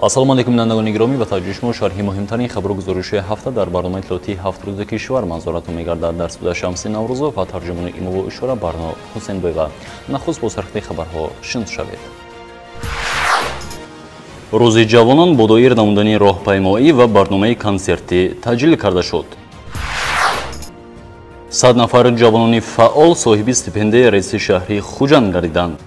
Ассалому алайкум, бинандагони гиромӣ, ба таваҷҷӯҳи шумо шарҳи муҳимтарин хабару гузоришҳои ҳафта дар барномаи иттилоотии ҳафт рӯзи кишвар манзуратон мегардад. Дар студия Шамси Наврӯзов ва тарҷумони имову ишора Барно Ҳусейнбоева. Нахуст бо сархати хабарҳо шинос шавед. Рӯзи ҷавонон бо доир намудани роҳпаймоӣ ва барномаи консертӣ таҷлил карда шуд. 100 нафар ҷавонони фаъол соҳиби стипендияи раиси шаҳри Хуҷанд гардиданд.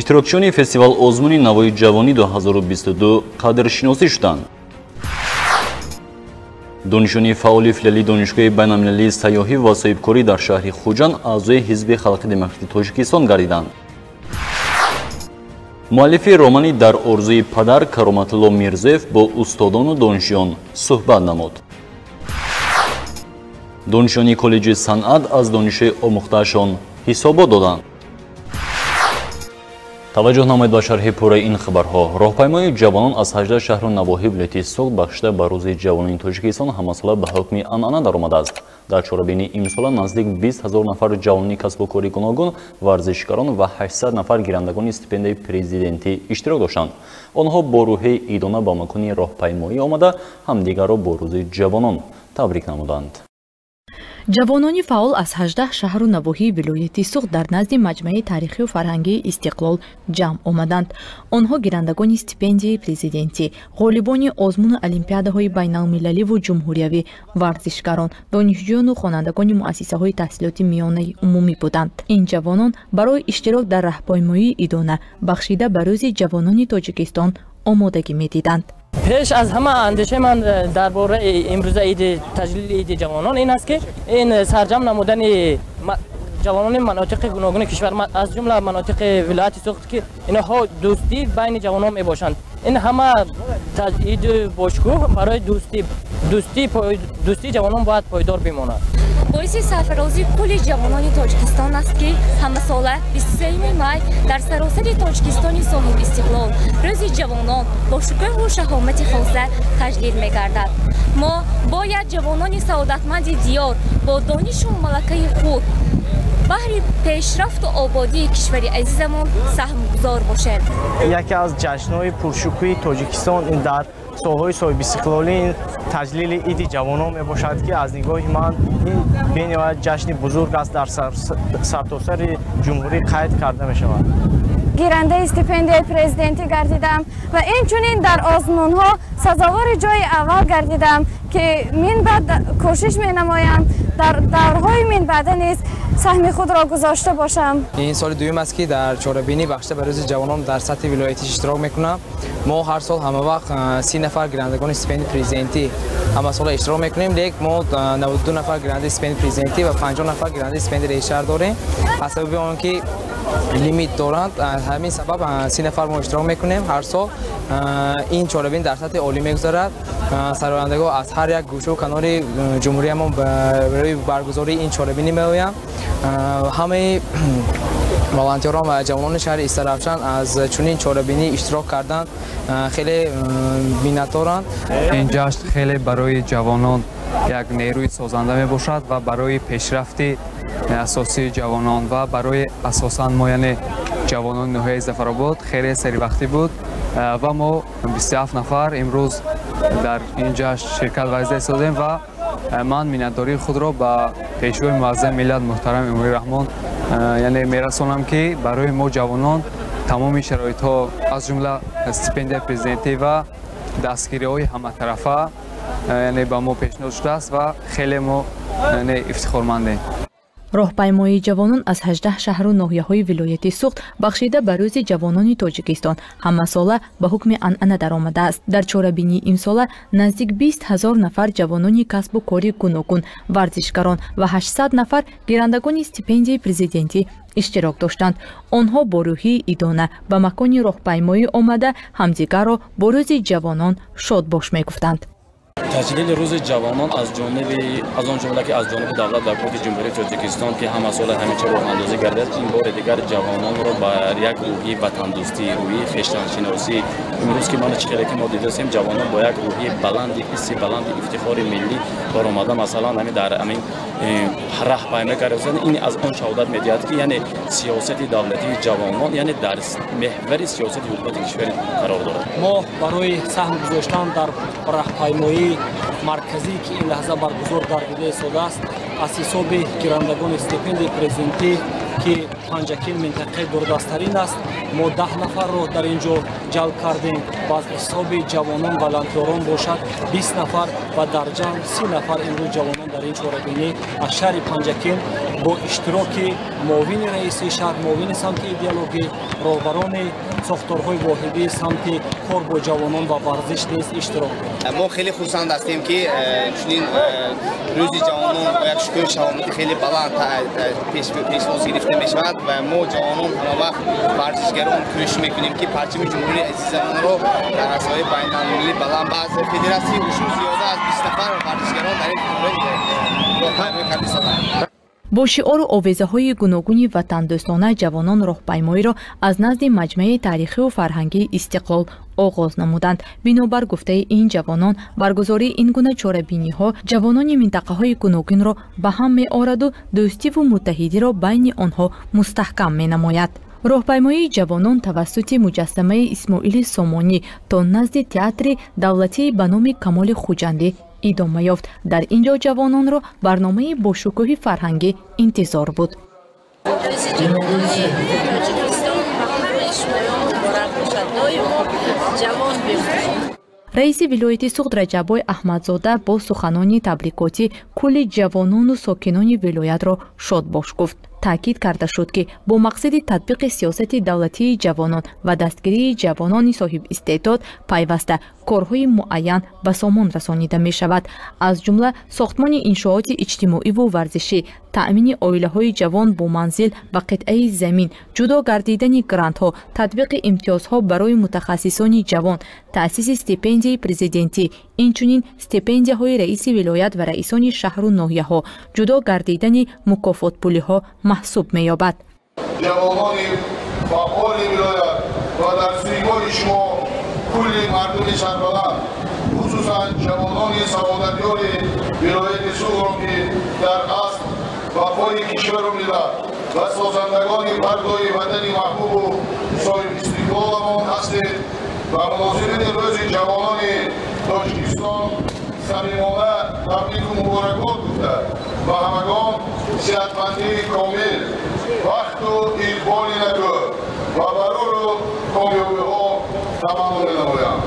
Иштирокчиёни фестивал озмуни Навои ҷавонӣ 2022 қадршиносӣ шуданд. Донишҷӯёни фаъоли филиали Донишгоҳи байналмилалии сайёҳӣ ва соҳибкорӣ дар шаҳри Хуҷанд аъзои Ҳизби халқи демократии Тоҷикистон гардиданд. Муаллифи романи «Дар орзуи падар» Кароматулло Мирзоев бо устодону донишҷӯён суҳбат намуд. Донишҷӯёни коллеҷи санъат аз донишҳои омӯхтаашон ҳисобот доданд. Таваҷҷӯҳ намоед ба шарҳи пурраи ин хабарҳо. Роҳпаймоии ҷавонон аз 18 шаҳру навоҳии вилояти Суғд бахшида ба Рӯзи ҷавонони Тоҷикистон ҳамасола ба ҳукми анъана даромадааст. Дар чорабинии имсола наздик 20 ҳазор нафар ҷавонони касбу кори гуногун, варзишгарон ва 800 нафар гирандагони стипендияи президентӣ иштирок доштанд. Онҳо бо рӯҳияи идона ба макони роҳпаймоӣ омада, ҳамдигарро бо Рӯзи ҷавонон табрик намуданд. Ҷавонони фаъол аз 18 шаҳру навоҳии вилояти Суғд дар назди маҷмаи таърихию фарҳангии «Истиқлол» ҷамъ омаданд. Онҳо гирандагони стипендияи президентӣ, ғолибони озмуну олимпиадаҳои байналмилаливу ҷумҳуриявӣ, варзишгарон, донишҷӯёну хонандагони муассисаҳои таҳсилоти миёнаи умумӣ буданд. Ин ҷавонон барои иштирок дар раҳпаймоии идона, бахшида ба Рӯзи ҷавонони Тоҷикистон, омодагӣ медиданд. Пеш аз ҳама андешаи ман дар бораи имрӯза иди таҷлили иди ҷавонон ин аст, ки ин сарҷамъ намудани ҷавонони манотиқи гуногуни кишвар, аз ҷумла манотиқи вилояти Суғд, ки инҳо дӯстӣ байни ҷавонон мебошанд. Ин ҳама иду бошкӯҳ барои дӯстии ҷавонон бояд пойдор бимонад. Боиси сарфарозии кулли ҷавонони Тоҷикистон аст, ки ҳамасола 23 май дар саросари Тоҷикистони соҳибистиқлол Рӯзи ҷавонон бо шукӯҳу шаҳомати хоса таҷлил мегардад. Мо бояд, ҷавонони саодатманди диёр, бо донишу малакаи худ баҳри пешрафту ободии кишвари азизамон саҳмгузор бошем. Яке аз ҷашнҳои пуршукӯҳи Тоҷикистон ин дар солҳои соҳибистиқлолӣ ин таҷлили иди ҷавонон мебошад, ки аз нигоҳи ман ин бениҳоят ҷашни бузург аст, дар сартосари ҷумҳурӣ қайд карда мешавад. Гирандаи стипендияи президентӣ гардидам ва инчунин дар озмунҳо сазовори ҷои аввал гардидам, ки минбаъд кӯшиш менамоям дар даврҳои минбаъда низ саҳми худро гузошта бошам. Ин соли дуюм аст, ки дар чорабинӣ, бахшида ба Рӯзи ҷавонон, дар сатҳи вилоятӣ иштирок мекунам. Мо ҳар сол ҳамавақт 30 нафар гирандагони стипендияи президентӣ ҳамасола иштирок мекунем, лек мо 92 нафар гирандаи стипендияи президентӣ ва 50 нафар гирандаи стипендияи раиси шаҳр дорем. Аз сабаби он ки лимит доранд, ҳамин сабаб 30 нафар мо иштирок мекунем ҳар сол. Ин чорабин дар сатҳи олӣ мегузарад. Сарояндагон аз ҳар як гӯшаву канори ҷумҳуриямон барои баргузории ин чорабинӣ меоянд. Ҳамаи волонтёрон ва ҷавонони шаҳри Истаравшан аз чунин чорабинӣ иштирок кардан хеле миннатдоранд. Ин ҷашн хеле барои ҷавонон як нерӯи созанда мебошад ва барои пешрафти асосии ҷавонон ва барои асосан мо, яъне ҷавонони ноҳияи Зафаробод, хеле серивақтӣ буд ва мо 27 нафар имрӯз дар ин ҷашн ширкат варзида истодем ва ман миннатдории худро ба пешвои муаззами миллат муҳтарам Эмомалӣ Раҳмон, яъне, мерасонам, ки барои мо ҷавонон тамоми шароитҳо, аз ҷумла стипендияи президентӣ ва дастгириҳои ҳаматарафа, яъне, ба мо пешниҳод шудааст ва хеле мо, яъне, ифтихормандем. Роҳпаймоии ҷавонон аз 18 шаҳру ноҳияҳои вилояти Суғд, бахшида ба Рӯзи ҷавонони Тоҷикистон, ҳамасола ба ҳукми анъана даромадааст. Дар чорабинии имсола наздик 20 ҳазор нафар ҷавонони касбу кори гуногун, варзишгарон ва 800 нафар гирандагони стипендияи президентӣ иштирок доштанд. Онҳо бо рӯҳии идона ба макони роҳпаймоӣ омада, ҳамдигарро бо Рӯзи ҷавонон шодбош мегуфтанд. Таҷлили рӯзи ҷавонон аз он ҷумла ки аз ҷониби давлат ва ҳукумати Ҷумҳурии Тоҷикистон ки ҳамасола ҳамин роҳандозӣ гардид, ин бори дигар ҷавононро ба як рӯҳии ватандӯстӣ, рӯҳии хештаншиносӣ, имрӯз ки ман чӣ хеле ки мо дидастем, ҷавонон бо як рӯҳии баланди, ҳисси баланди ифтихори миллӣ баромада, масалан ҳамин дар ҳамин раҳпаймоӣ карданд. Ин аз он шаҳодат медиҳад ки яъне сиёсати давлатии ҷавонон яъне дар меҳвари сиёсати ҳукумати кишвар қарор дорад. Мо барои саҳм гузоштан дар раҳпаймоии марказӣ ки ин лаҳза баргузор гардида истодааст, аз ҳисоби гирандагони стипендияи президентӣ ки Панҷакент минтақаи дурдасттарин аст, мо 10 нафарро дар ин ҷо ҷалб кардем ва аз ҳисоби ҷавонон волонтёрон бошад 20 нафар ва дар ҷамъ 30 нафар имрӯз ҷавонон дар ин чорабинӣ аз шаҳри Панҷакент бо иштироки муовини раиси шаҳр, муовини самти идеологӣ, роҳбарони сохторҳои воҳидии самти кор бо ҷавонон ва варзиш низ иштирок доранд. Мо хеле хурсанд ҳастем ки чунин рӯзи ҷавонон бо як шукӯҳу шаҳомати хеле баланд пешвоз гирифта мешавад ва мо ҷавонон ҳамавақт варзишгарон кӯшиш мекунем ки парчами ҷумҳурии азизамонро дар арсаҳои байналмилалӣ баланд ба аз федератсияи ушу зиёда аз 20 нафар варзишгарон дар ин роҳпаймоӣ карда истоданд. Бо шиору овезаҳои гуногуни ватандӯстона ҷавонон роҳпаймоиро аз назди маҷмаи таърихию фарҳангии Истиқлол оғоз намуданд. Бинобар гуфтаи ин ҷавонон, баргузории ин гуна чорабиниҳо ҷавонони минтақаҳои гуногунро ба ҳам меораду дӯстиву муттаҳидиро байни онҳо мустаҳкам менамояд. Роҳпаймоии ҷавонон тавассути муҷассамаи Исмоили Сомонӣ то назди театри давлатии ба номи Камоли Хуҷандӣ идома ёфт. Дар ин ҷо ҷавононро барномаи бошукӯҳи фарҳангӣ интизор буд. Рӯзи ҷавонони Тоҷикистон ба ҳамаи шумоён муборак бошад. Доимо ҷавон бимонед. Раиси вилояти Суғд Раҷаббой Аҳмадзода бо суханони табрикотӣ кулли ҷавонону сокинони вилоятро шодбош гуфт. Таъкид карда шуд, ки бо мақсади татбиқи сиёсати давлатии ҷавонон ва дастгирии ҷавонони соҳибистеъдод пайваста корҳои муайян ба сомон расонида мешавад, аз ҷумла сохтмони иншооти иҷтимоиву варзишӣ, таъмини оилаҳои ҷавон бо манзил ва қитъаи замин, ҷудо гардидани грантҳо, татбиқи имтиёзҳо барои мутахассисони ҷавон, таъсиси стипендияи президентӣ, инчунин стипендияҳои раиси вилоят ва раисони шаҳру ноҳияҳо, ҷудо гардидани мукофотпулиҳо маҳсуб меёбад. Ҷавонони фаъоли вилоят ва дар симои шумо кулли мардуми сарбаланд, хусусан ҷавонони саодатёри вилояти Суғдро, ки дар асл вафои кишвару миллат ва созандагони фардои ватани маҳбубу соҳибистиқлоламон ҳастед, ба муносибати рӯзи ҷавонони Тоҷикистон самимона табрику муборакбод гуфта, ба ҳамагон сиҳатмандии комил, бахту иқболи накӯ ва барору комёбиҳо таманно менамоям.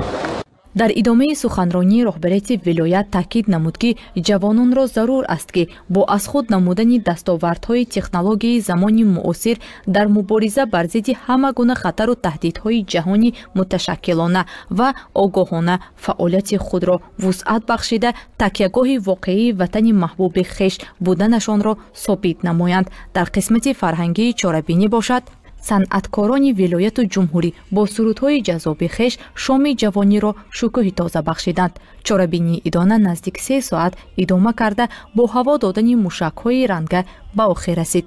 Дар идомаи суханронии роҳбарияти вилоят таъкид намуд, ки ҷавононро зарур аст, ки бо аз худ намудани дастовардҳои технологияи замони муосир дар мубориза бар зидди ҳама гуна хатару таҳдидҳои ҷаҳони муташаккилона ва огоҳона фаъолияти худро вусъат бахшида, такягоҳи воқеии ватани маҳбуби хеш буданашонро собит намоянд. Дар қисмати фарҳангии чорабинӣ бошад, санъаткорони вилояту ҷумҳурӣ бо сурудҳои ҷаззоби хеш шоми ҷавониро шукӯҳи тоза бахшиданд. Чорабинии идона наздик 3 соат идома карда, бо ҳаво додани мушакҳои ранга ба охир расид.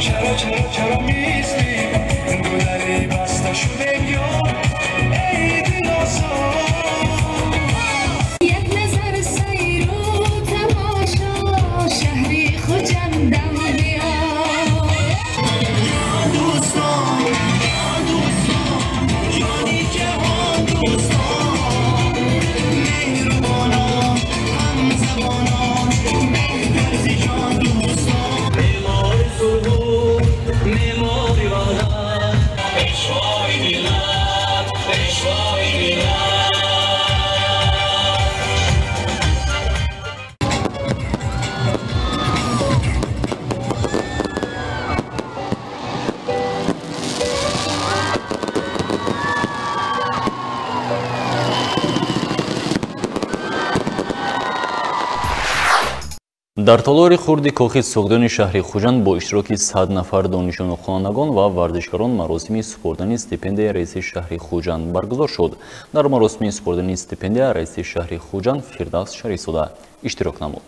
Чаро, чаро, чаро мисли ду дари баста шудем, ёр. Дар толори хурди кохи Суғдиёни шаҳри Хуҷанд бо иштироки 100 нафар донишҷӯёну хонандагон ва варзишгарон маросими супурдани стипендияи раиси шаҳри Хуҷанд баргузор шуд. Дар маросими супурдани стипендия раиси шаҳри Хуҷанд Фирдавс Шарифзода иштирок намуд.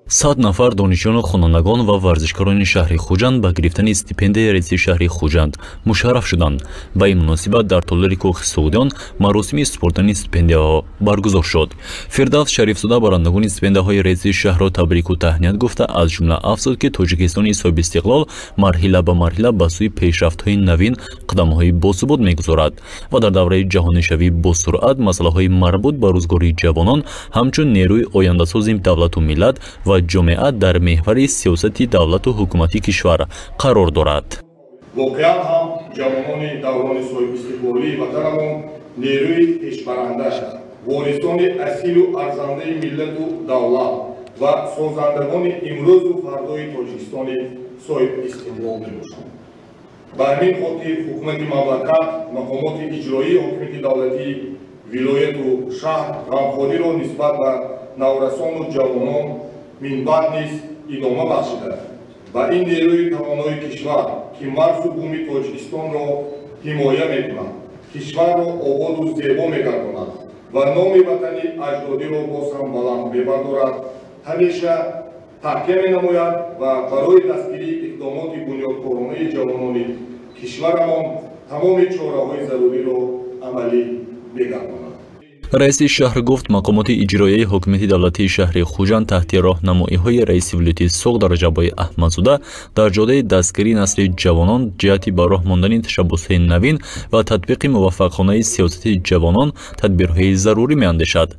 100 нафар донишҷӯёну хонандагон ва варзишкорони шаҳри Хуҷанд ба гирифтани стипендияи раиси шаҳри Хуҷанд мушарраф шуданд. Ба ин муносибат дар толори кохи Суғдиён маросими супурдани стипендияҳо баргузор шуд. Фирдавс Шарифзода барандагони стипендияҳои раиси шаҳрро табрику таҳният гуфта, аз ҷумла афзуд, ки Тоҷикистони соҳибистиқлол марҳила ба марҳила ба сӯи пешрафтҳои навин қадамҳои босубот мегузорад ва дар давраи ҷаҳонишавӣ босуръат масъалаҳои марбут ба рӯзгори ҷавонон ҳамчун нерӯи ояндасози давлату миллат ва ҷомеа дар меҳвари сиёсати давлату ҳукумати кишвар қарор дорад. Воқеан ҳам ҷавонони даврони соҳибистиқлолии ватанамон нерӯи пешбаранда, ворисони асилу арзандаи миллату давлат ва созандагони имрӯзу фардои Тоҷикистони соҳибистиқлол мебошанд. Ба ҳамин хотир ҳукумати мамлакат, мақомоти иҷроии ҳокимияти давлатӣ, вилояту шаҳр ғамхориро нисбат ба наврасону ҷавонон минбаъд низ идома бахшида ба ин нерӯи тавонои кишвар, ки марзу буми Тоҷикистонро ҳимоя мекунад, кишварро ободу зебо мегардонад ва номи ватани аҷдодиро боз ҳам баланд мебардорад, ҳамеша таҳкия менамояд ва барои дастгирии иқдомоти бунёдкоронаи ҷавонони кишварамон тамоми чораҳои заруриро амалӣ мегардонад. Раиси шаҳр гуфт, мақомоти иҷроияи ҳокимияти давлатии шаҳри Хуҷанд таҳти роҳнамоиҳои раиси вилояти Суғд Раҷаббой Аҳмадзода дар ҷодаи дастгирии насли ҷавонон ҷиҳати ба роҳ мондани ташаббусҳои навин ва татбиқи муваффақонаи сиёсати ҷавонон тадбирҳои зарурӣ меандешад.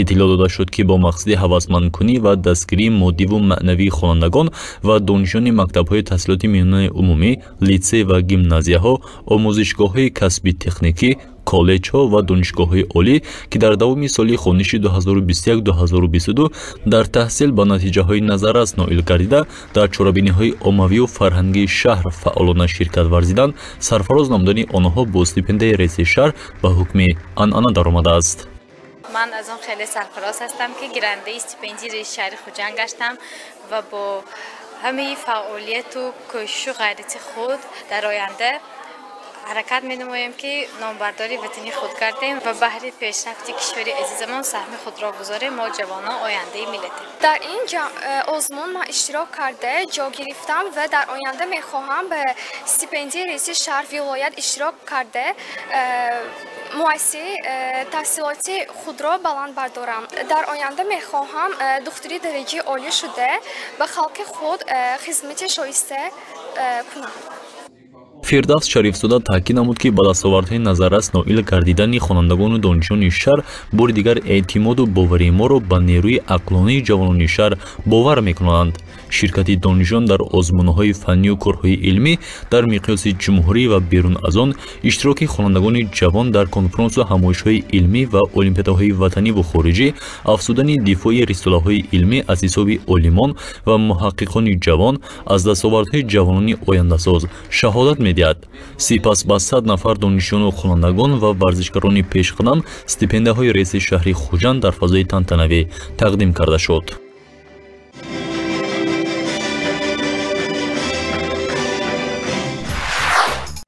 Иттилоъ дода шуд, ки бо мақсади ҳавасмандкунӣ ва дастгирии моддиву маънавии хонандагон ва донишҷӯёни мактабҳои таҳсилоти миёнаи умумӣ, литсей ва гимназияҳо, омӯзишгоҳҳои касби техникӣ, коллеҷҳо ва донишгоҳҳои олӣ, ки дар давоми соли хониши 2021-2022 дар таҳсил ба натиҷаҳои назаррас ноил гардида, дар чорабиниҳои оммавию фарҳангии шаҳр фаъолона ширкат варзиданд, сарфароз намудани онҳо бо стипендияи раиси шаҳр ба ҳукми анъана даромадааст. Ман аз он хеле сарфароз ҳастам, ки гирандаи стипендияи раиси шаҳри Хуҷанд гаштам ва бо ҳамаи фаъолияту кӯшишу ғайрати худ дар оянда ҳаракат менамоем, ки номбардори ватани худ гардем ва баҳри пешрафти кишвари азизамон саҳми худро гузорем. Мо ҷавонон ояндаи миллатем. Дар ин озмун ман иштирок карда ҷо гирифтам ва дар оянда мехоҳам ба стипендияи раиси шаҳр вилоят иштирок карда муассисаи таҳсилоти худро баланд бардорам. Дар оянда мехоҳам духтури дараҷаи олӣ шуда ба халқи худ хизмати шоиста кунам. Фирдавс Шарифзода таъкид намуд, ки ба дастовардҳои назаррас ноил гардидани хонандагону донишҷӯёни шаҳр бори дигар эътимоду боварии моро ба нерӯи ақлонии ҷавонони шаҳр бовар мекунанд. Ширкати донишҷӯён дар озмунҳои фаннию корҳои илмӣ дар миқёси ҷумҳурӣ ва берун аз он, иштироки хонандагони ҷавон дар конфронсу ҳамоишҳои илмӣ ва олимпиадаҳои ватаниву хориҷӣ, афзудани дифои рисолаҳои илмӣ аз ҳисоби олимон ва муҳаққиқони ҷавон аз дастовардҳои ҷавонони ояндасоз шаҳодат медиҳад. Сипас ба 100 нафар донишҷӯёну хонандагон ва варзишгарони пешқадам стипендияҳои раиси шаҳри Хуҷанд дар фазои тантанавӣ тақдим карда шуд.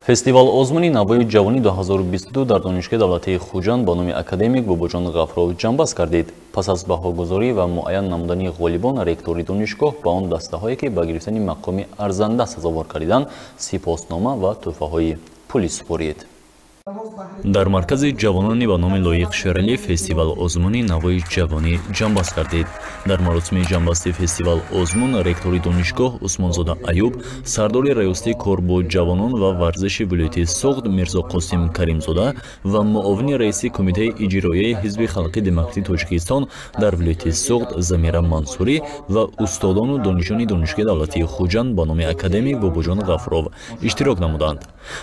Фестивал озмуни Навои ҷавонӣ 2022 дар Донишгоҳи давлатии Хуҷанд ба номи академик Бобоҷон Ғафуров ҷамъбаст гардид. Пас аз баҳогузорӣ ва муайян намудани ғолибон, ректори донишгоҳ ба он дастаҳое, ки ба гирифтани мақоми арзанда сазовор кардиданд, сипоснома ва тӯҳфаҳои пулӣ супорид. Дар маркази ҷавонони ба номи Лоиқ Шералӣ фестивал озмуни Навои ҷавонӣ ҷамъбаст гардид. Дар маросими ҷамъбасти фестивал озмун ректори донишгоҳ Усмонзода Аюб, сардори раёсати кор бо ҷавонон ва варзиши вилояти Суғд Мирзоқосим Каримзода ва муовини раиси кумитаи иҷроияи Ҳизби халқи демократии Тоҷикистон дар вилояти Суғд Замира Мансурӣ ва устодону донишҷӯёни Донишгоҳи давлатии Хуҷанд ба номи академик Бобоҷон Ғафуров иштирок намуданд.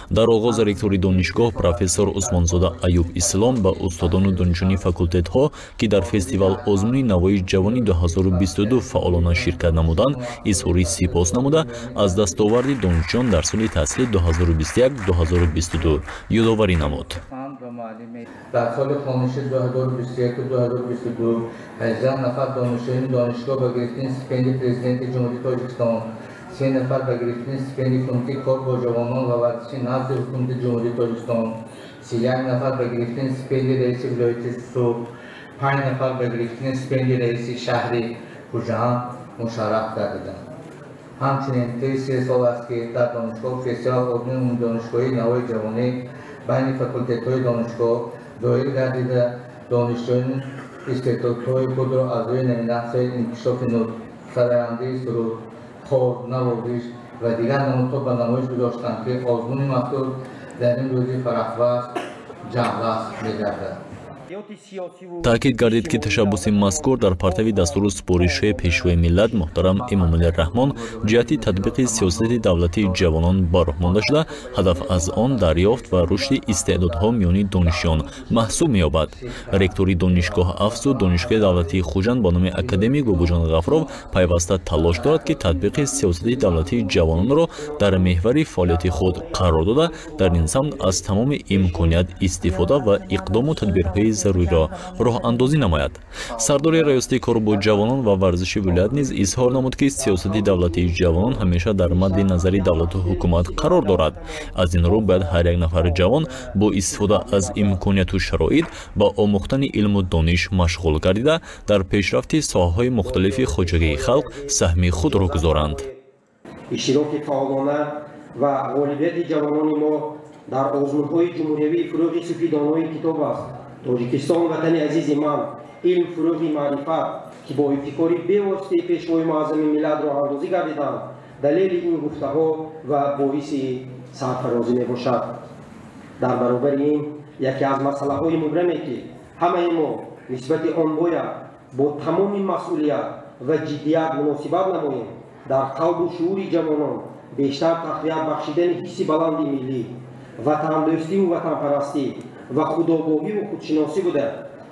Дар оғоз ректори донишгоҳ профессор Усмонзода Аюб Ислом ба устодону донишҷӯёни факултетҳо, ки дар фестивал озмуни Навои ҷавонӣ 2022 фаъолона ширкат намуданд, изҳори сипос намуда аз дастоварди донишҷӯён дар соли таҳсили 2021-2022 ёдоварӣ намуд. Дар соли хониши 2021-2022 18 нафар донишҷӯёни донишгоҳ ба гирифтани стипендияи Президенти Ҷумҳурии Тоҷикистон, 3 нафар ба гирифтани стипендияи Кумитаи кор бо ҷавонон ва варзиши назди Ҳукумати Ҷумҳурии Тоҷикистон, 31 нафар ба гирифтани стипендияи раиси вилояти Суғд, 5 нафар ба гирифтани стипендияи раиси шаҳри Хуҷанд мушарраф гардиданд. Ҳамчунин тӯли 3 сол аст, ки дар донишгоҳ фестивал озмуни умумидонишгоҳии Навои ҷавонӣ байни факултетҳои донишгоҳ доир гардида, донишҷӯён истеъдодҳои худро аз рӯи номинатсияи инкишофи нутқ, сарояндии суруд, хор, навозиш ва дигар намудҳо ба намоиш гузоштанд, ки озмуни мазкур дар ин рӯзи фараҳбахш ҷамъбаст мегардад. Таъкид гардид, ки ташаббуси мазкур дар партави дастуру супоришҳои Пешвои миллат муҳтарам Эмомалӣ Раҳмон ҷиҳати татбиқи сиёсати давлатии ҷавонон ба роҳ монда шуда, ҳадаф аз он дарёфт ва рушди истеъдодҳо миёни донишҷӯён маҳсуб меёбад. Ректори донишгоҳ афзуд, Донишгоҳи давлатии Хуҷанд ба номи академик Бобоҷон Ғафуров пайваста талош дорад, ки татбиқи сиёсати давлатии ҷавононро дар меҳвари фаъолияти худ қарор дода, дар ин самт аз тамоми имконият истифода ва иқдому тадбирҳои заруриро роҳандозӣ намояд. Сардори раёсати кор бо ҷавонон ва варзиши вилоят низ изҳор намуд, ки сиёсати давлатии ҷавонон ҳамеша дар мадди назари давлату ҳукумат қарор дорад. Аз ин рӯ бояд ҳар як нафар ҷавон бо истифода аз имконияту шароит ба омӯхтани илму дониш машғул гардида, дар пешрафти соҳаҳои мухталифи хоҷагии халқ саҳми худро гузоранд. Иштироки фаъолона ва ғолибияти ҷавонони мо дар озмунҳои ҷумҳуриявии фурӯғи суфидонои китоб аст. Тоҷикистон ватани азизи ман, илм фурӯғи маърифат, ки бо ибтикори бевоситаи Пешвои муаззами миллат роҳандозӣ гардиданд, далели ин гуфтаҳо ва боиси сарфарозӣ мебошад. Дар баробари ин яке аз масъалаҳои мубраме, ки ҳамаи мо нисбати он бояд бо тамоми масъулият ва ҷиддият муносибат намоем, дар қалбу шуури ҷавонон бештар тақвият бахшидани ҳисси баланди миллӣ, ватандӯстиву ватанпарастӣ ва худогоҳиву худшиносӣ буда,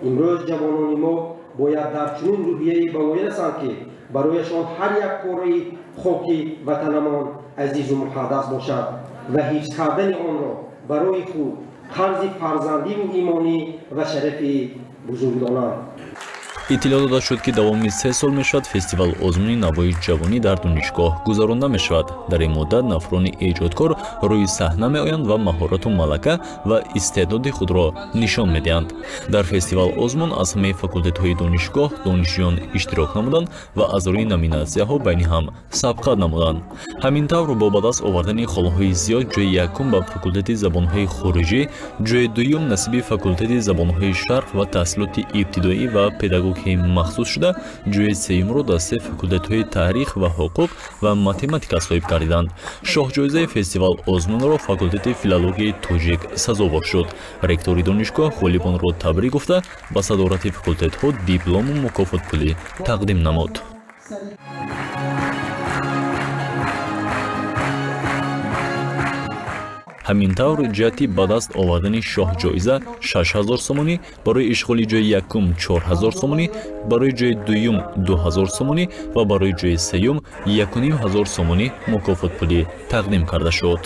имрӯз ҷавонони мо бояд дар чунин рӯҳияе ба воя расанд, ки барояшон ҳар як пораи хоки ватанамон азизу муқаддас бошад ва ҳифз кардани онро барои худ қарзи фарзандиву имонӣ ва шарафи бузург донанд. Иттилоъ дода шуд, ки давоми 3 сол мешавад фестивал озмуни Навои ҷавонӣ дар донишгоҳ гузаронда мешавад. Дар ин муддат нафарони эҷодкор рӯи саҳна меоянд ва маҳорату малака ва истеъдоди худро нишон медиҳанд. Дар фестивал озмун аз ҳамаи факултетҳои донишгоҳ донишҷӯён иштирок намуданд ва аз рӯи номинатсияҳо байни ҳам сабқат намуданд. Ҳамин тавр бо ба даст овардани холҳои зиёд ҷои якум ба факултети забонҳои хориҷӣ, ҷои дуюм насиби факултети забонҳои шарқ ва таҳсилоти ибтидоӣ ва педагогӣ махсус шуда, ҷои сеюмро дастаи факултетҳои таърих ва ҳуқуқ ва математика соҳиб гардиданд. Шоҳҷоизаи фестивал озмунро факултети филологияи тоҷик сазовор шуд. Ректори донишгоҳ ғолибонро табрик гуфта, ба садорати факултетҳо диплому мукофотпулӣ тақдим намуд. Ҳамин тавр ҷиҳати ба даст овардани шоҳҷоиза 6000 сомонӣ, барои ишғоли ҷои якум 4000 сомонӣ, барои ҷои дуюм 2000 сомонӣ ва барои ҷои сеюм 1500 сомонӣ мукофотпулӣ тақдим карда шуд.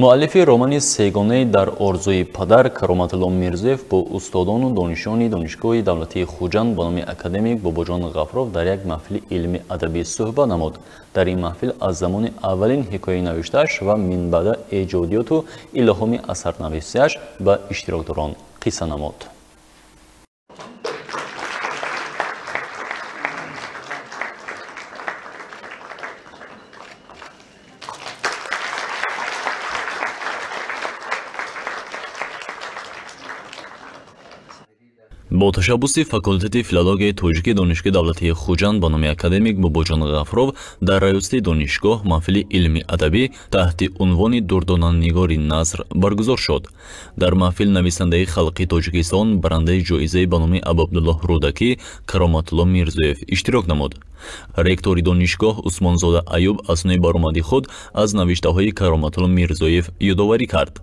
Муаллифи романи сегонаи «Дар орзуи падар» Кароматулло Мирзоев бо устодону донишҷӯёни Донишгоҳи давлатии Хуҷанд ба номи академик Бобоҷон Ғафуров дар як маҳфили илми адабӣ суҳбат намуд. Дар ин маҳфил аз замони аввалин ҳикояи навиштааш ва минбаъда эҷодиёту илҳоми асарнависиаш ба иштирокдорон қисса намуд. Бо ташаббуси факултети филологияи тоҷики Донишгоҳи давлатии Хуҷанд ба номи академик Бобоҷон Ғафуров дар раёсати донишгоҳ маҳфили илми адабӣ таҳти унвони «Дурдонанигори наср» баргузор шуд. Дар маҳфил нависандаи халқи Тоҷикистон, барандаи ҷоизаи ба номи Абуабдуллоҳ Рӯдакӣ Кароматулло Мирзоев иштирок намуд. Ректори донишгоҳ Усмонзода Аюб аснои баромади худ аз навиштаҳои Кароматулло Мирзоев ёдоварӣ кард.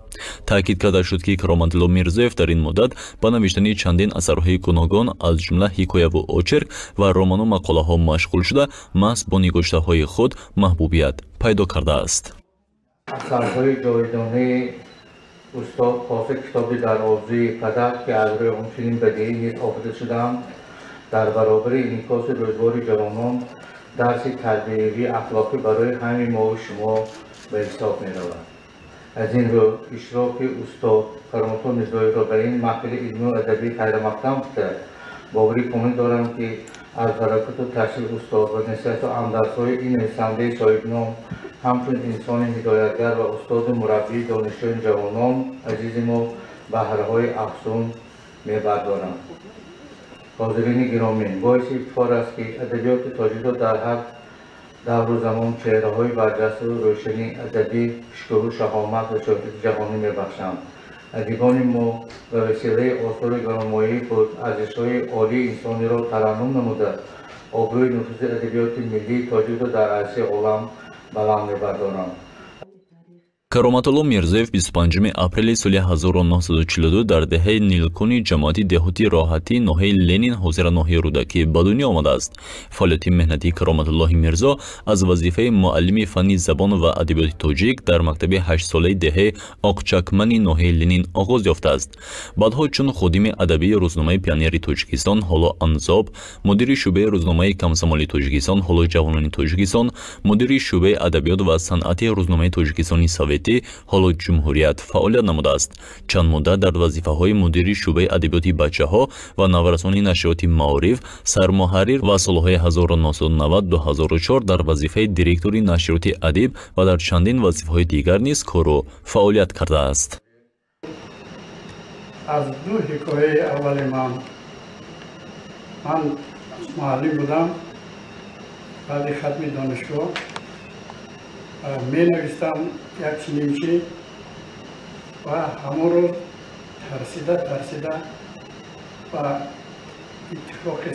Таъкид карда шуд, ки Кароматулло Мирзоев дар ин муддат ба навиштани чандин асарҳои гуногун, аз ҷумла ҳикояву очерк ва роману мақолаҳо машғул шуда, маҳз бо нигоштаҳои худ маҳбубият пайдо кардааст. Асарҳои ҷовидонаи устод, хоса китоби «Дар орзуи падар», ки аз рӯи он филм бадеӣ низ офарида шудаанд, дар баробари инъикоси рӯзгори ҷавонон дарси тарбиявии ахлоқӣ барои ҳамаи мову шумо ба ҳисоб меравад. Аз ин рӯ иштироки устод Кароматулло Мирзоевро ба ин маҳфили илмию адабӣ хайрамақдам гуфта, боварӣ комил дорам, ки аз баракату таъсири устод ва насиҳату андарзҳои ин нависандаи соҳибном, ҳамчун инсони ҳидоятгар ва устоду мураббии донишҷӯёни ҷавонон азизи мо баҳраҳои афзун мебардоранд. Ҳозирини гиромӣ, боиси ифтихор аст, ки адабиёти тоҷикро дар ҳар давру замон чеҳраҳои барҷаставу рӯшани адабӣ шукӯҳу шаҳомат ва шӯҳрати ҷаҳонӣ мебахшанд. Адибони мо ба василаи осори гаронмояи худ арзишҳои олии инсониро тараннум намуда, обрӯи нуфузи адабиёти миллии тоҷикро дар арсаи олам баланд мебардоранд. Кароматулло Мирзоев 25 апрели соли 1942 дар деҳаи Нилкони ҷамоати деҳоти Роҳатӣ ноҳияи Ленин, ҳозира ноҳияи Рӯдакӣ, ба дунё омадааст. Фаъолияти меҳнатии Кароматуллоҳи Мирзо аз вазифаи муаллими фанни забон ва адабиёти тоҷик дар мактаби ҳаштсолаи деҳаи Оқчакмани ноҳияи Ленин оғоз ёфтааст. Баъдҳо чун ходими адабии рӯзномаи Пионери Тоҷикистон, ҳоло Анзоб, мудири шӯъбаи рӯзномаи Комсомоли Тоҷикистон, ҳоло Ҷавонони Тоҷикистон, мудири шӯъбаи адабиёт ва санъати рӯзномаи Тоҷикистони Советӣ, ҳоло Ҷумҳурият, фаъолият намудааст. Чанд муддат дар вазифаҳои мудири шӯъбаи адабиёти бачаҳо ва наврасони нашриёти Маориф, сармуҳаррир ва солҳои 1990-2004 дар вазифаи директори нашриёти Адиб ва дар чандин вазифаҳои дигар низ кору фаъолият кардааст. Аз ду ҳикояи аввали ман муаллим будам, баъди хатми донишгоҳ менавистам як чунин ва ҳамон рӯз тарсида тарсида ба иттифоқи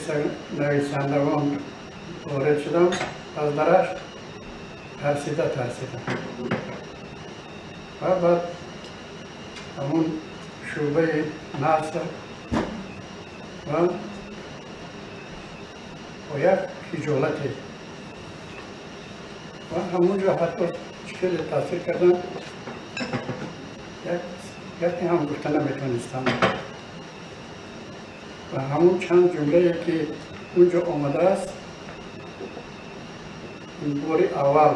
нависандагон ворид шудам. Аз дараш тарсида тарсида ва баъд ҳамон шӯъбаи наср ва бо як хиҷолате ва ҳамонҷо ҳатто хеле таъсир кардам, як гапе ҳам гуфта наметавонистам ва ҳамон чанд ҷумлае ки унҷо омадааст, ин бори аввал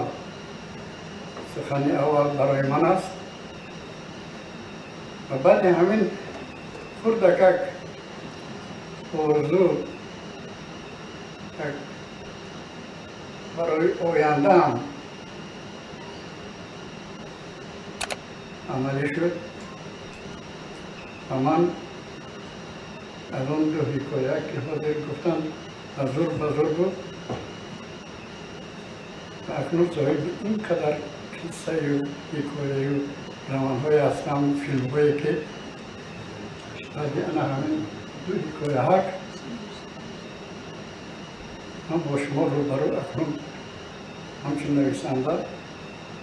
сухани аввал барои ман аст ва баъди ҳамин хурдакак орзу барои ояндаам амалӣ шуд ва ман аз он ду ҳикоя, ки ҳозир гуфтам, аз зур ба зур буд ва акнун соҳиби ин қадар қиссаю ҳикояю романҳое ҳастам, филмҳое, ки баъди ана ҳамин ду ҳикояҳак ман бо шумо рӯбарӯ акнун ҳамчун нависанда,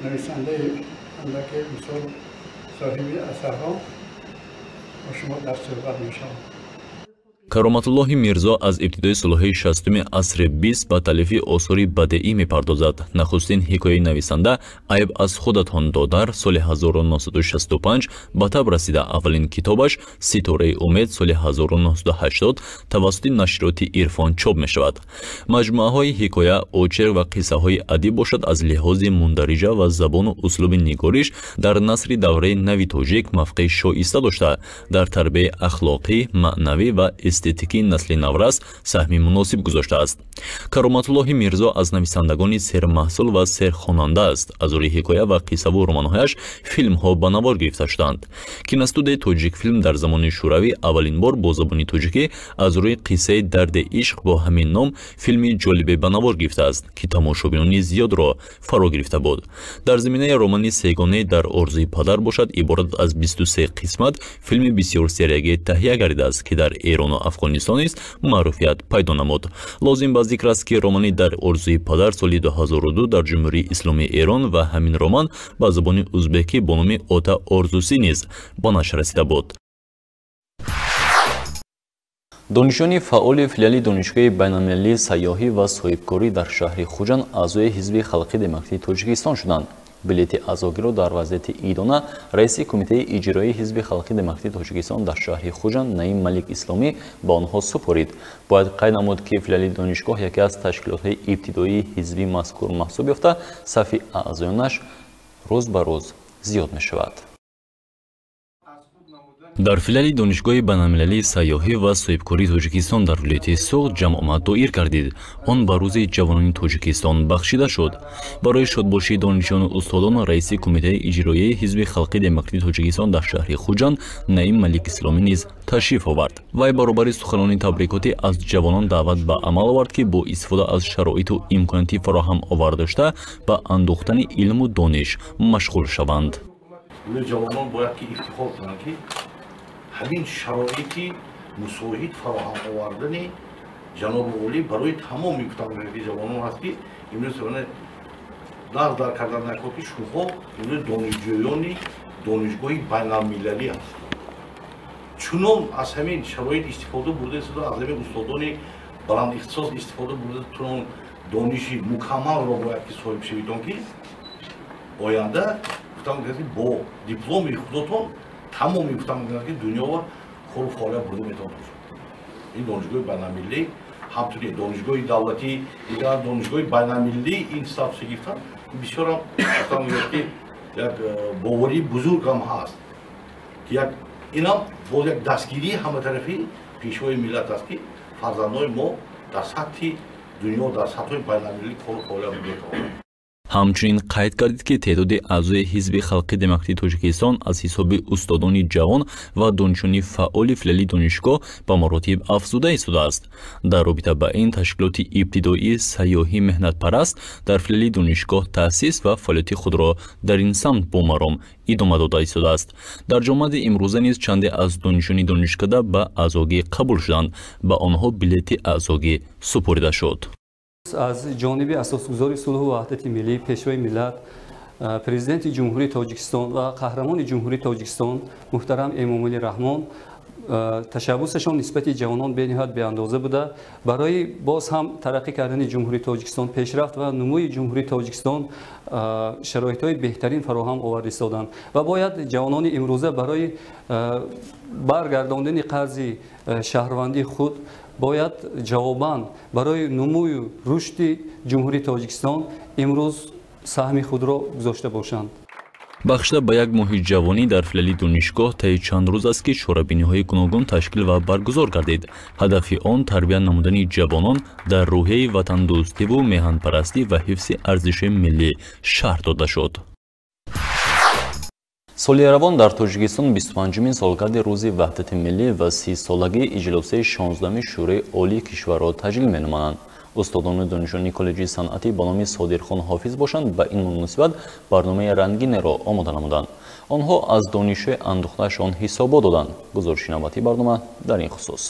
нависандаи андаке мисол соҳиби асарҳо бо шумо дар суҳбат мешавам. Кароматуллоҳи Мирзо аз ибтидои солҳои 60-уми асри 20 ба таълифи осори бадеӣ мепардозад. Нахустин ҳикояи нависанда «Айб аз худатон, додар» соли 1965 ба таб расида, аввалин китобаш «Ситораи умед» соли 1980 тавассути нашриёти Ирфон чоп мешавад. Маҷмӯаҳои ҳикоя, очерк ва қиссаҳои адиб бошад, аз лиҳози мундариҷа ва забону услуби нигориш дар насри давраи нави тоҷик мавқеи шоиста дошта, дар тарбияи ахлоқӣ, маънавӣ ва эстетикии насли наврас саҳми муносиб гузоштааст. Кароматуллоҳи Мирзо аз нависандагони сермаҳсул ва серхонанда аст. Аз рӯи ҳикоя ва қиссаву романҳояш филмҳо ба навор гирифта шуданд. Киностудияи Тоҷикфилм дар замони Шӯравӣ аввалин бор бо забони тоҷикӣ аз рӯи қиссаи дарди ишқ бо ҳамин ном филми ҷолибе ба навор гирифтааст, ки тамошобинони зиёдро фаро гирифта буд. Дар заминаи романи сегонаи «Дар орзуи падар» бошад, иборат аз 23 қисмат филми бисёрсериягӣ таҳия гардидааст, ки дар Эрону Афғонистон низ маъруфият пайдо намуд. Лозим ба зикр аст, ки романи «Дар орзуи падар» соли 2002 дар Ҷумҳурии Исломии Эрон ва ҳамин роман ба забони узбекӣ бо номи «Ота орзусӣ» низ ба нашр расида буд. Донишҷӯёни фаъоли филиали Донишгоҳи байналмилалии сайёҳӣ ва соҳибкорӣ дар шаҳри Хуҷанд аъзои Ҳизби халқи демократии Тоҷикистон шуданд. Билети аъзогиро дар вазъияти идона раиси кумитаи иҷроии Ҳизби халқи демократии Тоҷикистон дар шаҳри Хуҷанд Наим Малик Исломӣ ба онҳо супорид. Бояд қайд намуд, ки филиали донишгоҳ яке аз ташкилотҳои ибтидоии ҳизбӣ мазкур маҳсуб ёфта, сафи аъзоёнаш рӯз ба рӯз зиёд мешавад. Дар филиали Донишгоҳи байналмилалии сайёҳӣ ва соҳибкории Тоҷикистон дар вилояти Суғд ҷамъомад доир гардид. Он ба Рӯзи ҷавонони Тоҷикистон бахшида шуд. Барои шодбошии донишҷӯёну устодон раиси кумитаи иҷроияи Ҳизби халқи демократии Тоҷикистон дар шаҳри Хуҷанд Наим Малик Исломӣ низ ташриф овард. Вай баробари суханони табрикотӣ аз ҷавонон даъват ба амал овард, ки бо истифода аз шароиту имконоти фароҳам овардашуда ба андӯхтани илму дониш машғул шаванд. Ҷавонон бояд ки ифтихор кунанд, ки ҳамин шароити мусоид фароҳам овардани ҷаноби олӣ барои тамоми гуфтангаи ҷавонон ҳаст, ки имрӯз даст дар кардан накор, ки шумо имрӯз донишҷӯёни донишгоҳи байналмилалӣ ҳастед. Чунон аз ҳамин шароит истифода бурда истода, аз ҳамин устодони баландихтисос истифода бурда, чунон дониши мукаммалро бояд ки соҳиб шавидон, ки оянда гуфтан ки бо дипломи худотон тамоми гуфтан ки дунёва кору фаъолият бурда метавонад. Ин донишгоҳи байналмилалӣ ҳамчунин донишгоҳи давлатӣ, дигар донишгоҳи байналмилалӣ ин статусе гирифтан бисёрам гуфтан ки як боварии бузург ҳам ҳаст, ки як инам боз як дастгирии ҳаматарафи пешвои миллат аст, ки фарзандони мо дар сатҳи дунё, дар сатҳҳои байналмилалӣ кору фаъолият бурда метавонанд. Ҳамчунин қайд кардид, ки теъдоди аъзои Ҳизби халқи демократии Тоҷикистон аз ҳисоби устодони ҷавон ва донишҷӯёни фаъоли филиали донишгоҳ ба маротиб афзуда истодааст. Дар робита ба ин ташкилоти ибтидоии сайёҳӣ меҳнатпараст дар филиали донишгоҳ таъсис ва фаъолияти худро дар ин самт бо маром идома дода истодааст. Дар ҷомади имрӯза низ чанде аз донишҷӯёни донишкада ба аъзогӣ қабул шуданд. Ба онҳо билети аъзогӣ супорида шуд. Аз ҷониби асосгузори сулҳу ваҳдати миллӣ, пешвои миллат, президенти Ҷумҳурии Тоҷикистон ва қаҳрамони Ҷумҳурии Тоҷикистон муҳтарам Эмомалӣ Раҳмон ташаббусашон нисбати ҷавонон бениҳоят беандоза буда, барои боз ҳам тараққӣ кардани Ҷумҳурии Тоҷикистон, пешрафт ва нумӯи Ҷумҳурии Тоҷикистон шароитҳои беҳтарин фароҳам оварда истоданд ва бояд ҷавонони имрӯза барои баргардондани қарзи шаҳрвандии худ бояд ҷавобан барои нумӯю рушди Ҷумҳурии Тоҷикистон имрӯз саҳми худро гузошта бошанд. Бахшида ба як моҳи ҷавонӣ дар филиали донишгоҳ таи чанд рӯз аст, ки чорабиниҳои гуногун ташкил ва баргузор гардид. Ҳадафи он тарбия намудани ҷавонон дар рӯҳияи ватандӯстиву меҳанпарастӣ ва ҳифзи арзиши миллӣ шарҳ дода шуд. Соли равон дар Тоҷикистон 25-умин солгарди Рӯзи ваҳдати миллӣ ва 30-солагии иҷлосияи 16-уми Шӯрои Олии кишварро таҷлил менамоянд. Устодону донишҷӯёни коллеҷи санъатӣ ба номи Содирхон Ҳофиз бошанд, ба ин муносибат барномаи рангинеро омода намуданд. Онҳо аз донишҳои андӯхтаашон ҳисобот доданд. Гузориши навбатии барнома дар ин хусус.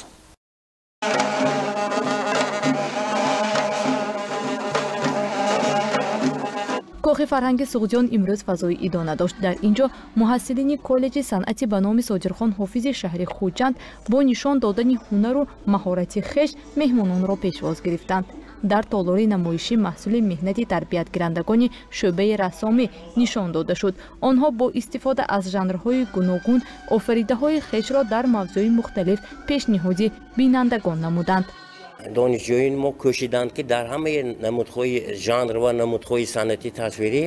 Кохи фарҳанги Суғдиён имрӯз фазои идона дошт. Дар ин ҷо муҳассилини коллеҷи санъати ба номи Содирхон Ҳофизи шаҳри Хуҷанд бо нишон додани ҳунару маҳорати хеш меҳмононро пешвоз гирифтанд. Дар толори намоишӣ маҳсули меҳнати тарбиятгирандагони шӯъбаи рассомӣ нишон дода шуд. Онҳо бо истифода аз жанрҳои гуногун офаридаҳои хешро дар мавзӯи мухталиф пешниҳоди бинандагон намуданд. Донишҷӯёни мо кӯшиданд, ки дар ҳамаи намудҳои жанр ва намудҳои санъати тасвирӣ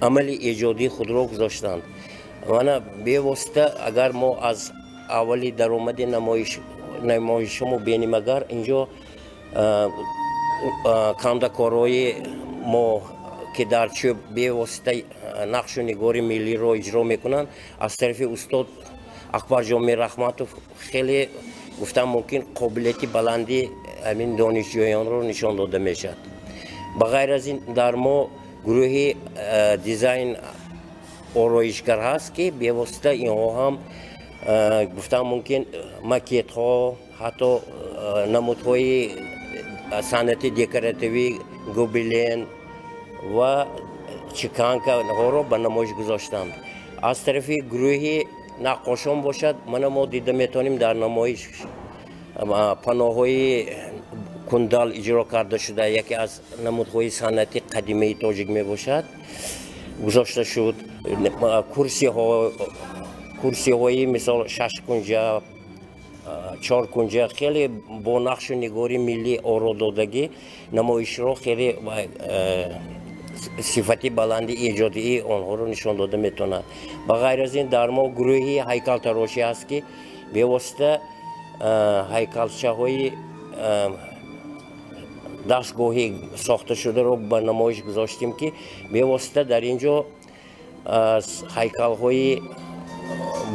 амали эҷодии худро гузоштанд. Вана бевосита агар мо аз аввали даромади намоишҳомо бинем, агар инҷо кандакорҳои мо, ки дар чӯб бевосита нақшу нигори миллиро иҷро мекунанд, аз тарафи устод Акбарҷон Мирраҳматов хеле гуфтам мумкин қобилияти баланди ҳамин донишҷӯёнро нишон дода мешавад. Ба ғайр аз ин дар мо гурӯҳи дизайн ороишгар ҳаст, ки бевосита инҳо ҳам гуфтам мумкин макетҳо, ҳатто намудҳои санъати декоративӣ, гобелен ва чиканкаҳоро ба намоиш гузоштанд. Аз тарафи гурӯҳи наққошон бошад, мана мо дида метавонем дар намоиш паноҳҳои кундал иҷро карда шуда, яке аз намудҳои санъати қадимаи тоҷик мебошад гузошта шуд. Курсиҳои мисол шашкунҷа, чоркунҷа хеле бо нақшу нигори миллӣ оро додагӣ намоишро хеле сифати баланди эҷодии онҳоро нишон дода метавонад. Ба ғайр аз ин дар мо гурӯҳи ҳайкалтарошӣ ҳаст, ки бевосита ҳайкалчаҳои дастгоҳӣ сохташударо ба намоиш гузоштем, ки бевосита дар ин ҷо ҳайкалҳои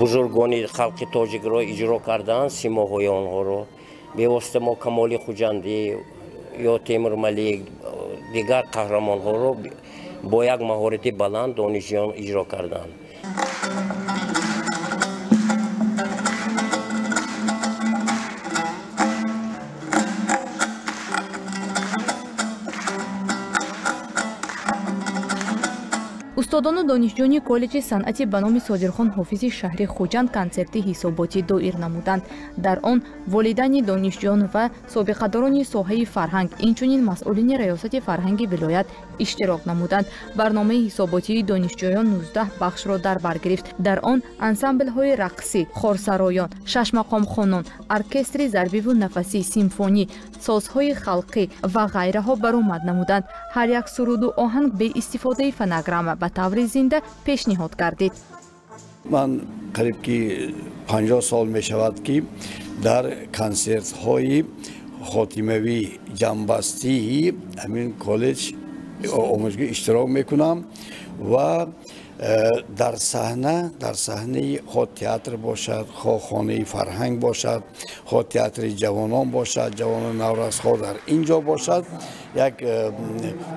бузургони халқи тоҷикро иҷро кардаанд, симоҳои онҳоро. Бевосита мо Камоли Хуҷандӣ ё Темурмалик, дигар қаҳрамонҳоро бо як маҳорати баланд донишҷӯён иҷро карданд. Устодону донишҷӯёни коллеҷи санъати ба номи Содирхон Ҳофизи шаҳри Хуҷанд консерти ҳисоботӣ доир намуданд. Дар он волидайни донишҷӯён ва собиқадорони соҳаи фарҳанг, инчунин масъулини раёсати фарҳанги вилоят иштирок намуданд. Барномаи ҳисоботии донишҷӯён 19 бахшро дар бар гирифт. Дар он ансамблҳои рақсӣ, хорсароён, шашмақомхонон, оркестри зарбиву нафасӣ, симфонӣ, созҳои халқӣ ва ғайраҳо баромад намуданд. Ҳар як суруду оҳанг бе истифодаи фонограмма ба таври зинда пешниҳод гардид. Ман қариб ки 50 сол мешавад, ки дар консертҳои хотимавӣ ҷамъбастии ҳамин коллеҷ омӯзгӣ иштирок мекунам ва дар саҳнаи хоҳ театр бошад, хоҳ хонаи фарҳанг бошад, хоҳ театри ҷавонон бошад, ҷавонони наврас, хоҳ дар ин ҷо бошад, як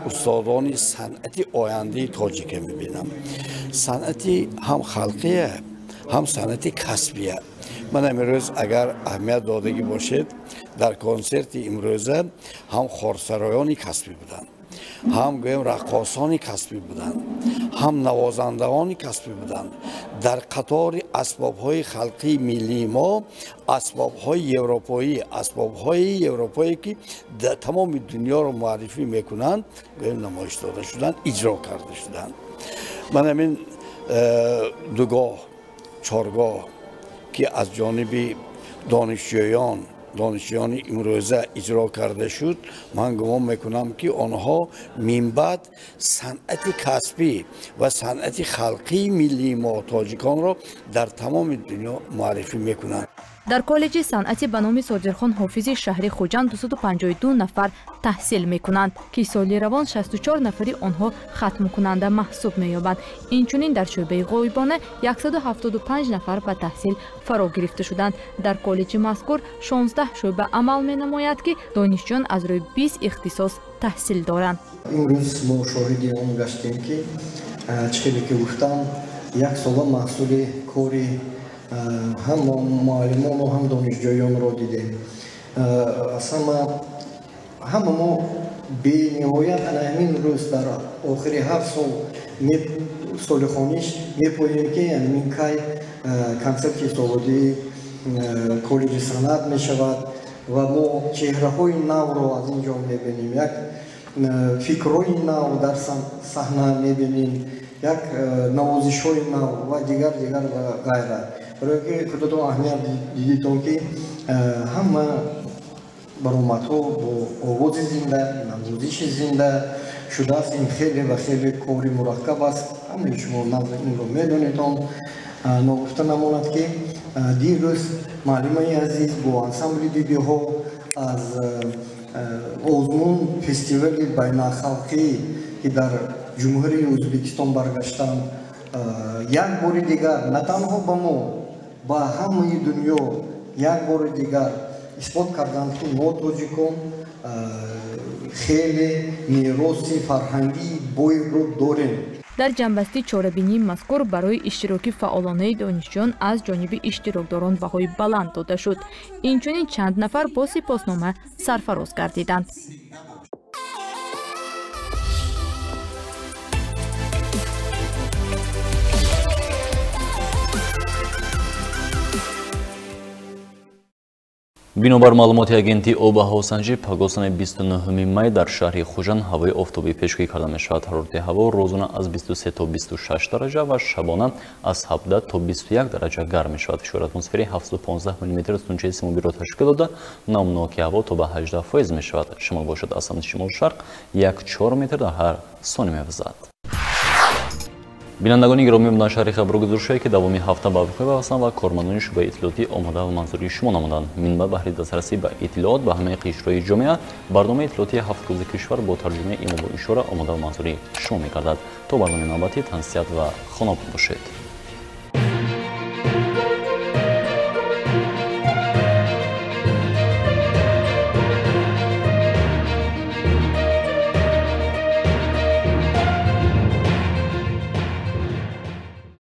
устодони санъати ояндаи тоҷика мебинам. Санъати ҳам халқия, ҳам санъати касбия. Ман имрӯз агар аҳамият додагӣ бошед, дар консерти имрӯза ҳам хорсароёни касбӣ буданд, ҳам гӯем раққосони касбӣ буданд, ҳам навозандагони касбӣ буданд. Дар қатори асбобҳои халқии миллии мо асбобҳои европоӣ, ки тамоми дунёро муаррифӣ мекунанд, гӯем намоиш дода шуданд, иҷро карда шуданд. Ман ҳамин дугоҳ, чоргоҳ, ки аз ҷониби донишҷӯёни имрӯза иҷро карда шуд, ман гумон мекунам, ки онҳо минбаъд санъати касбӣ ва санъати халқии миллии мо тоҷиконро дар тамоми дунё муаррифӣ мекунанд. Дар коллеҷи санъати ба номи Содирхон Ҳофизи шаҳри Хуҷанд 252 нафар таҳсил мекунанд, ки соли равон 64 нафари онҳо хатмкунанда маҳсуб меёбанд. Инчунин дар шӯъбаи ғоибона 175 нафар ба таҳсил фаро гирифта шуданд. Дар коллеҷи мазкур 16 шӯъба амал менамояд, ки донишҷӯён аз рӯи 20 ихтисос таҳсил доранд. Имрӯз мо шоҳиди он гаштем, ки чӣ хеле ки гуфтам, як сола маҳсули кори ҳам муаллимону ҳам донишҷӯёнро дидем. Ҳама мо бениҳоят ана ҳамин рӯз дар охири ҳар сол соли хониш мепоем, ки ҳамин кай консерти ҳисоботии коллеҷи санъат мешавад ва мо чеҳраҳои навро аз ин ҷо мебинем, як фикрҳои нав дар саҳна мебинем, як навозишҳои нав ва дигар ва ғайра. Барои ки худатон аҳамият дидитон, ки ҳама баромадҳо бо овози зинда, навозиши зинда шудааст. Ин хеле ва хеле кори мураккаб аст. Ҳамаи шумо инро медонедон. Ногуфта намонад, ки дирӯз муаллимаи азиз бо ансамбли бибиҳо аз озмун фестивали байналхалқӣ, ки дар ҷумҳурии Ӯзбекистон баргаштанд, як бори дигар на танҳо ба мо, ба ҳамаи дунё як бори дигар исбот карданд, ки мо тоҷикон хеле мероси фарҳангии бойро дорем. Дар ҷамъбасти чорабинии мазкур барои иштироки фаъолонаи донишҷӯён аз ҷониби иштирокдорон баҳои баланд дода шуд. Инчунин чанд нафар бо сипоснома сарфароз гардиданд. Бинобар маълумоти агентии обҳавосанҷӣ, пагоҳсанаи 29 май дар шаҳри Хуҷанд ҳавои офтобӣ пешгӯӣ карда мешавад. Ҳарорати ҳаво рӯзона аз 23 то 26 дараҷа ва шабона аз 17 то 21 дараҷа гарм мешавад. Фишори атмосферӣ 715 мм сутунчаи симобиро ташкил дода, намноки ҳаво то ба 18% мешавад. Шимол бошад аз самти шимолу шарқ 1,4 метр дар ҳар сония мевазад. Бинандагони гиромӣ, буда шаҳри хабару гузоришҳое ки давоми ҳафта ба вуқӯъ пайвастанд ва кормандони шӯъбаи иттилоотӣ омода ва манзури шумо намуданд. Минбаъд баҳри дастрасӣ ба иттилоот ба ҳамаи қишрҳои ҷомеа барномаи иттилоотии 7 рӯзи кишвар бо тарҷумаи имову ишора омода ва манзури шумо мегардад. То барномаи навбатӣ тансиҳат ва хонобод бошед.